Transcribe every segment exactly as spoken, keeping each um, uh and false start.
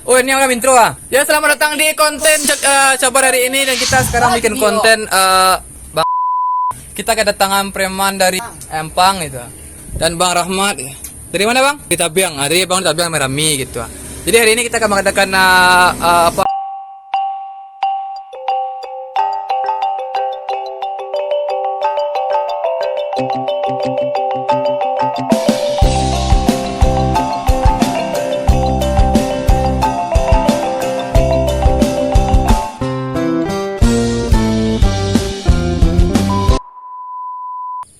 Oh, ini orang intro ah. Ya, selamat datang di konten Ca-, eh, Cabar hari ini, dan kita sekarang bikin konten, eh, bang, kita kedatangan preman dari Empang gitu. Dan Bang Rahmat. Dari mana, Bang? Di Tabiang. Ah, dari Bang di Tabiang, rami-rami gitu ah. Jadi hari ini kita akan mengadakan, eh, eh, apa?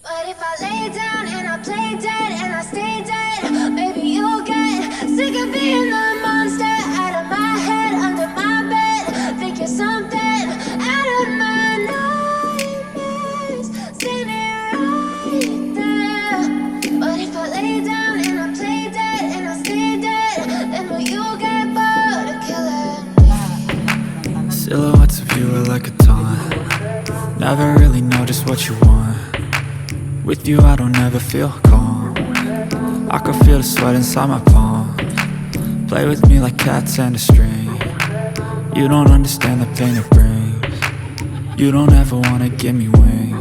But if I lay down and I play dead and I stay dead, maybe you'll get sick of being the monster out of my head, under my bed. Think you're something out of my nightmares, standing right there. But if I lay down and I play dead and I stay dead, then will you get bored of killing me? Silhouettes of you are like a taunt. Never really know just what you want. With you, I don't ever feel calm. I can feel the sweat inside my palm. Play with me like cats and a string. You don't understand the pain it brings. You don't ever wanna give me wings.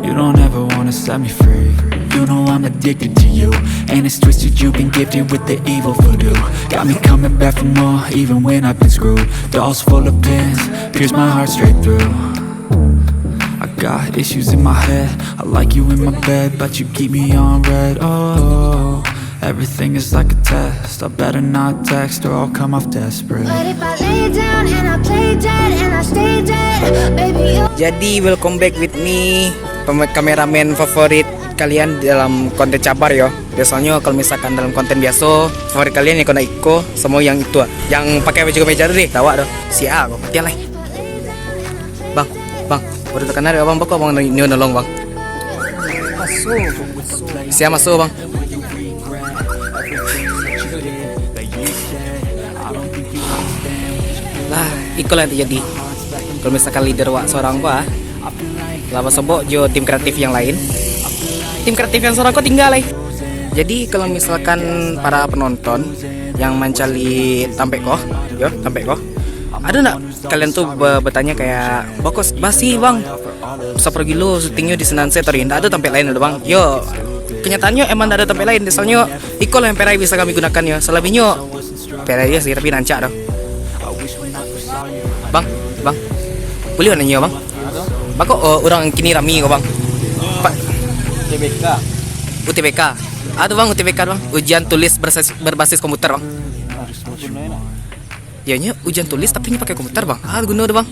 You don't ever wanna set me free. You know I'm addicted to you, and it's twisted. You've been gifted with the evil voodoo. Got me coming back for more, even when I've been screwed. Dolls full of pins, pierce my heart straight through. I got issues in my head. I like you in my bed, but you keep me on red. Oh, everything is like a test. I better not text or I'll come off desperate. But if I lay down and I play dead and I stay dead, baby, you. Jadi, welcome back with me, pem-, kameramen favorit kalian dalam konten Cabar yo. Biasonyo kalau misalkan dalam konten biaso, favorit kalian yo kena iko samo yang itu ah. Yang pakai baju kemeja tu deh, tawak tu. Sia ko, matian lah. Bang, bang, baru takana dek abang, bako abang nio nolong, bang? Maso. Sia maso, bang? Lah, iko lah yang terjadi. Kalau misalkan leader wak sorang ko ah, lah basobok jo tim kreatif yang lain, tim kreatif yang sorang ko tingga lai. Jadi, kalau misalkan para penonton yang mancari tampek ko, yo, tampek ko, ado ndak kalian tu be-, bertanya kayak, "Bako s-, basi, Bang? Saparagilo syutingnyo di Senansai tadi, ndak ado tampek lain ado, Bang?" Yo, kenyataannyo emang ndak ado tampek lain, soalnyo iko lah yang perai bisa kami gunakan yo. Salabihnyo perai se sih, tapi rancak doh. Bang, bang, buliah nanyo, Bang? Bako, oh, urang kini rami ko, Bang? Pak. U T B K. U T B K. Ado, Bang, U T B K, Bang. Ujian tulis berbasis, berbasis komputer, Bang. Yo, nyo ujian tulis tapi nyo pakai komputer, Bang. Ah, guno tu, Bang.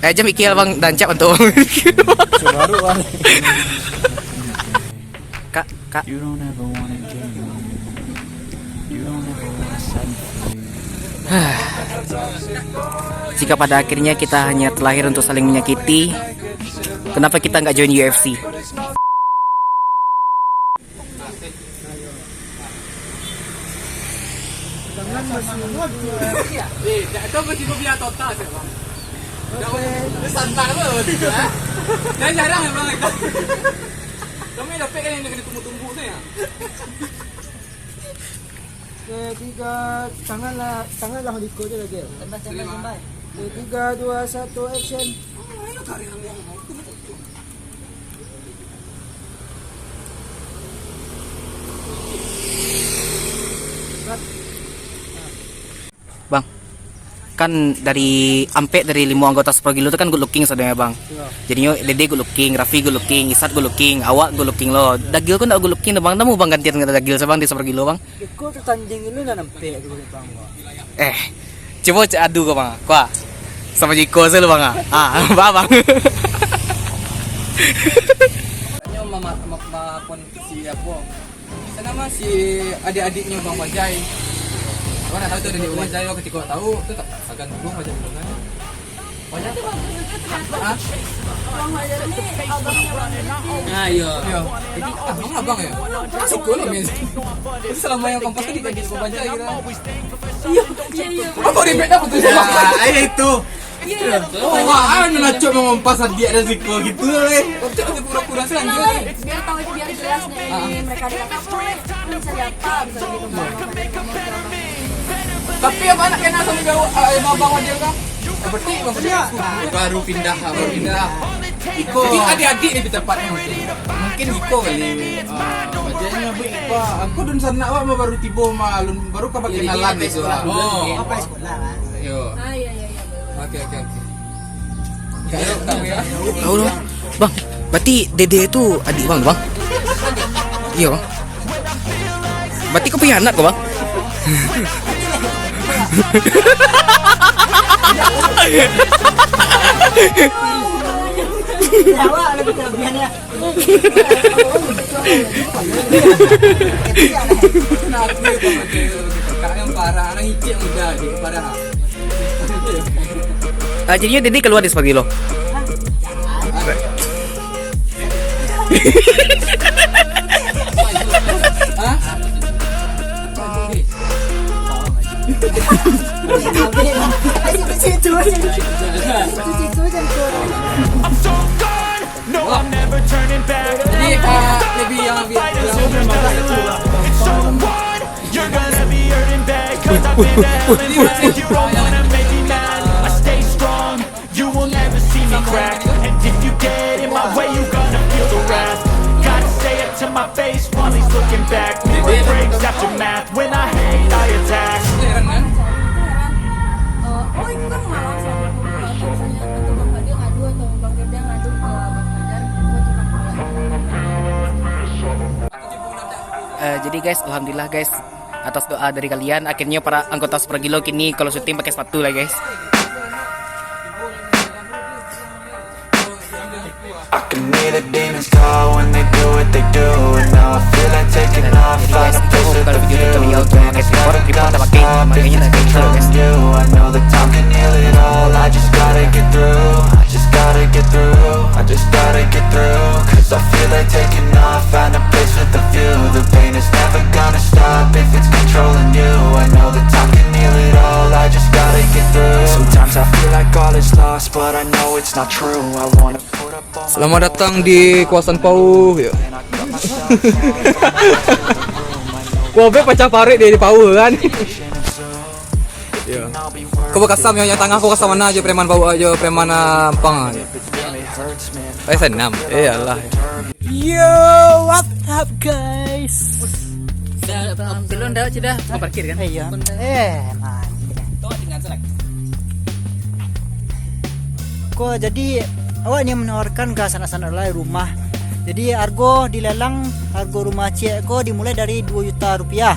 Eh, jam ikil, Bang, dancak untuk. Kak, Kak. Jika pada akhirnya kita hanya terlahir untuk saling menyakiti, kenapa kita nggak join U F C? Jangan masih. Eh, tak tahu kau tiba biar total siapa. Santai apa begitu, eh? Jangan jarang yang bilang itu. Kami dapat kan yang kena tumbuk-tumbuk saya. Ketiga, tanganlah, tanganlah liko je lagi. Tambah, tambah, tambah. Ketiga, dua, satu, action. Bang, kan dari ampek dari limo anggota Saparagilo tu kan good looking sadonyo, Bang. Iyo. Jadinyo Dede good looking, Raffi good looking, Isat good looking, awak good looking lo. Dagil ko ndak good looking, Bang. Namo Bang gantian Dagil se, Bang, di Saparagilo, Bang? Iko tatanding dulu nan ampek tu, Bang. Eh, cubo cak adu ko, Bang. Kuah. Samo jiko se lu, Bang, ah. Ah, ba, Bang. Nyo mama, ma-, ma-, pon si apo? Sana mah si adik-adiknyo Bang Bajai. Kau nak tahu tu adik Bang Bajai, kau ketika tahu tu tak akan dulu Bang Bajai dulu kan? Bang Bajai. Hah? Bang Bajai ni abang yang Bang Bajai. Ah, iya. Iya. Jadi, ah, kamu abang ya? Kan suka lo, men. Jadi selama yang Bang Bajai kita jadi Bang Bajai kita. Iya, iya, iya. Apa kau ribet apa tu? Ah, ayo itu. Oh, wah, anu lah, Cok, mangompas adiak dan siko gitu, eh. Cok, ada kurang-kurang selanjutnya. Biar tahu, biar jelas nih, mereka ada kata, "Oh, ini bisa diapa?" Bisa gitu, Bang. Tapi apa nak kenal sama jauh, eh, sama Bang Wadil, Bang? Seperti maksudnya, baru pindah, baru pindah. Iko. Jadi adik-adik lebih tepatnya mungkin. Mungkin iko kali. Ah, maksudnya, Bu, Pak, aku dunsanak, Pak, baru tibo, mah, alun, baru ka bakenalan gitu lah. Oh. Apa sekolah, Bang? Yo. Ah, iya, iya, iya. Oke, oke, oke. Tahu lah. Bang, berarti Dede tu adik bang tu, bang? Iya, bang. Berarti kau punya anak kau, bang? Awak lebih kelebihan ya. Ah, jadinya Dede keluar dari sepatu lo. No, I'm never turning back. I'm a fighter till the end. It's so on. You're gonna be hurting bad, cause I've been the hell in the back. You don't wanna make me mad. I stay strong. You will never see me crack. And if you get in my way, you gonna feel the wrath. Gotta stay up to my face while he's looking back. Mirror breaks aftermath. When I hate, I attack. Heran kan? Eh, oh, itu kan malam sama aku. Kalau misalnya atau Bang Fadil ngadu atau Bang Firdan ngadu ke Bang Fajar, gua tukang bola. Eh, jadi guys, alhamdulillah guys, atas doa dari kalian, akhirnya para anggota Super Gilo kini kalau syuting pakai sepatu lah guys. I can hear the demons call when they do what they do. And now I feel like taking off, find a place with a view. They ain't never gonna stop, I can't control you. I know that time can heal it all. I just gotta get through, I just gotta get through, I just gotta get through. Cause I feel like taking off, find a place with a view. The pain is never gonna stop if it's controlling you. I know that time can heal it all. I just gotta get through. Sometimes I feel like all is lost, but I know it's not true. I wanna put up all my Selamat datang di kawasan Pauh, ya. Kau be pacah parit di Pauh kan? Ya. Kau kasam yang, yang tangah, kau kasam mana aja preman Pauh aja, preman ah, Ampang aja. Eh, senam. Eh, alah. Yo, what up guys? Belum dah, sudah mau parkir kan? Eh, iya. Eh, man. Ko jadi awak ni menawarkan ka sanak-sanak lai rumah. Jadi hargo dilelang, hargo rumah ciek ko dimulai dari dua juta rupiah.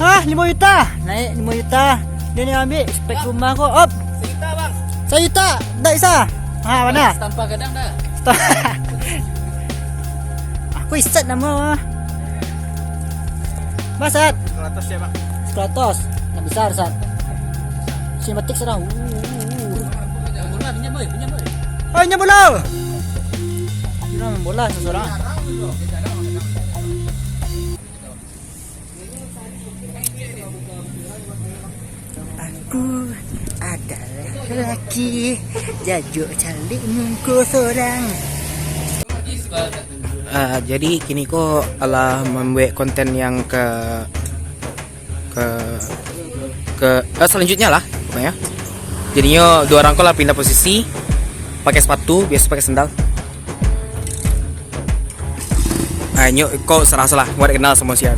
Hah, lima juta? Naik lima juta. Dia ni ambil spek rumah ko. Op. Sejuta, Bang. Sejuta. Dak bisa. Ha, mana? Tanpa gadang dah. Aku Isat nama. Basat. Seratus ya, Bang. Seratus. Nak besar, Sat. Sinematik serah. Uh, uh, uh. Bola, pinjam boy, pinjam boy. Oh, pinjam bola. Kira main bola seseorang. Aku adalah lelaki jajuk calik muka seorang. Uh, jadi kini ko alah membuat konten yang ke ke ke uh, selanjutnya lah pokoknya. Jadinya dua orang ko lah pindah posisi, pakai sepatu, biasa pakai sendal. Ah, nyok kau serasa lah, buat kenal sama si Ar.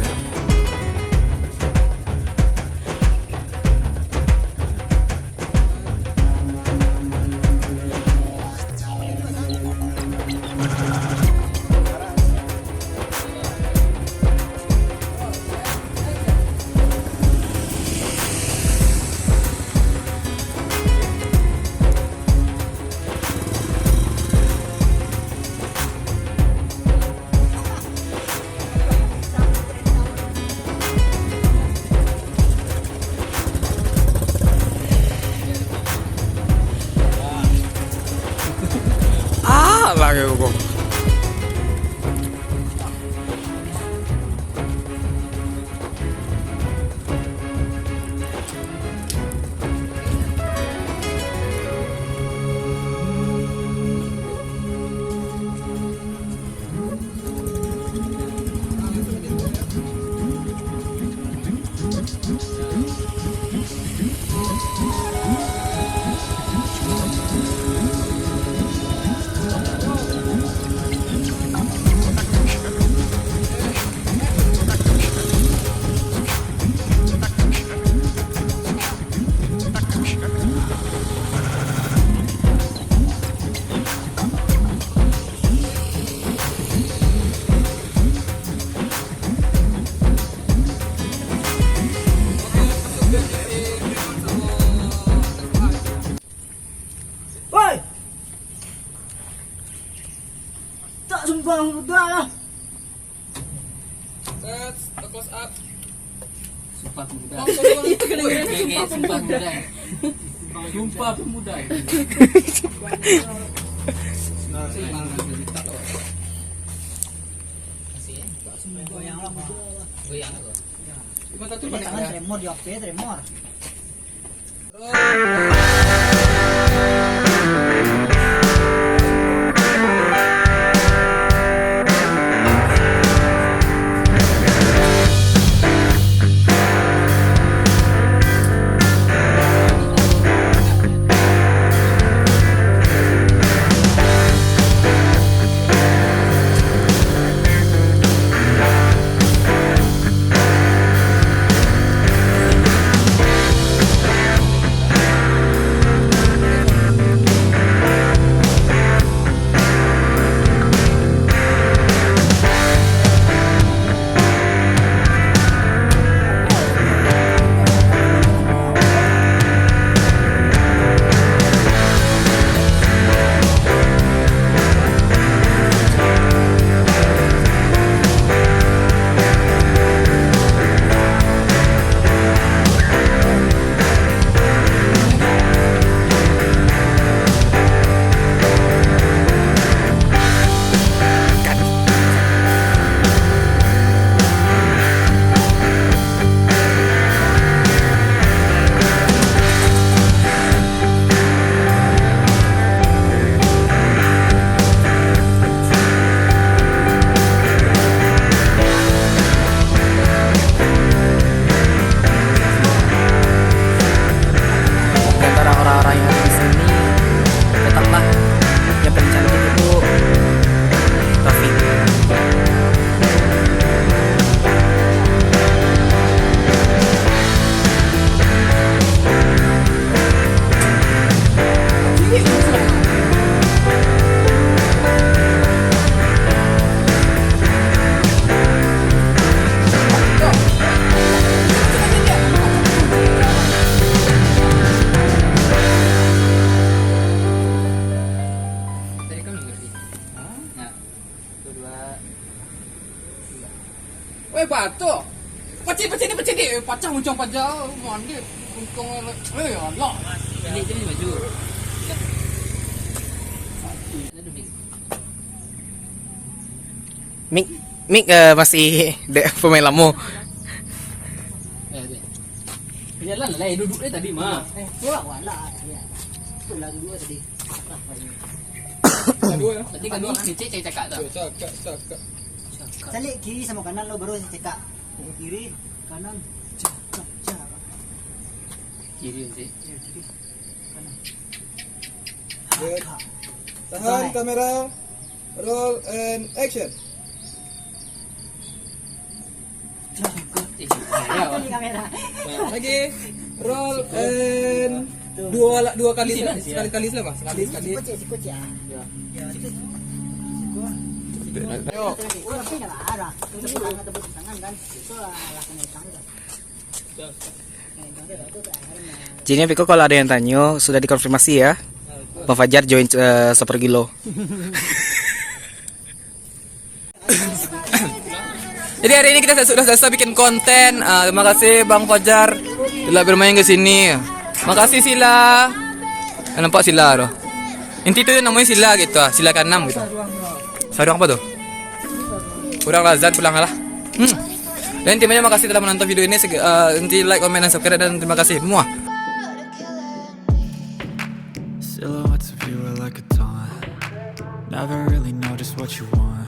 Orang muda lah. Set, close up. Sumpah pemuda. Bang, sorry, bang. Iya, kedengeran. Sumpah pemuda. Sumpah pemuda. Goyang lah. Cuma satu. Ini tangan tremor, di H P tremor. Di antara orang-orang yang ada di sini, datanglah yang paling cantik itu Raffi. Weh, batok. Pacik, pacik ni, pacik ni. Eh, pacah muncang paja. Mandi. Untung. Eh, alah. Ini je ni maju. Mik, mik, eh, masih dek pemain lamo. Eh, dek. Jalan lah, eh, duduk dia tadi mah. Eh, tu lah, wala. Ya. Tu lah duduk tadi. Berarti kami kecil cakap-cakap tak? Cakap, cakap. Caliak kiri samo kanan lo, baru cakap. Kiri, kanan, cakap, cakap. Kiri nanti. Ya, kiri, kanan. Good. Tahan kamera. Roll and action. Nah, lagi. Roll and dua la-, dua kali, sekali-kali lah, Mas. Sekali, sekali. Sikut, sikut, ya. Ya. Ya, sikut. Sikut. Ayo. Sikut, tapi nggak ada. Tepuk tangan, tepuk tangan, kan. Itu lah, lah kena tangan, kan. Jadi, Piko, kalau ada yang tanyo, sudah dikonfirmasi ya. Bang Fajar join, eh, Super Gilo. Jadi hari ini kita sudah selesai bikin konten. Ah, terima kasih Bang Fajar telah bermain ke sini. Makasih Sila. Ah, nampak Sila tu. Inti tu namanya Sila gitu ah, Sila kaanam gitu. Saruang apa tu? Kurang lah, Zan pulang lah. Hmm. Dan intinya makasih telah menonton video ini. Seg-, ah, inti like, comment, dan subscribe, dan terima kasih semua. Silhouettes of you are like a taunt. Never really know just what you want.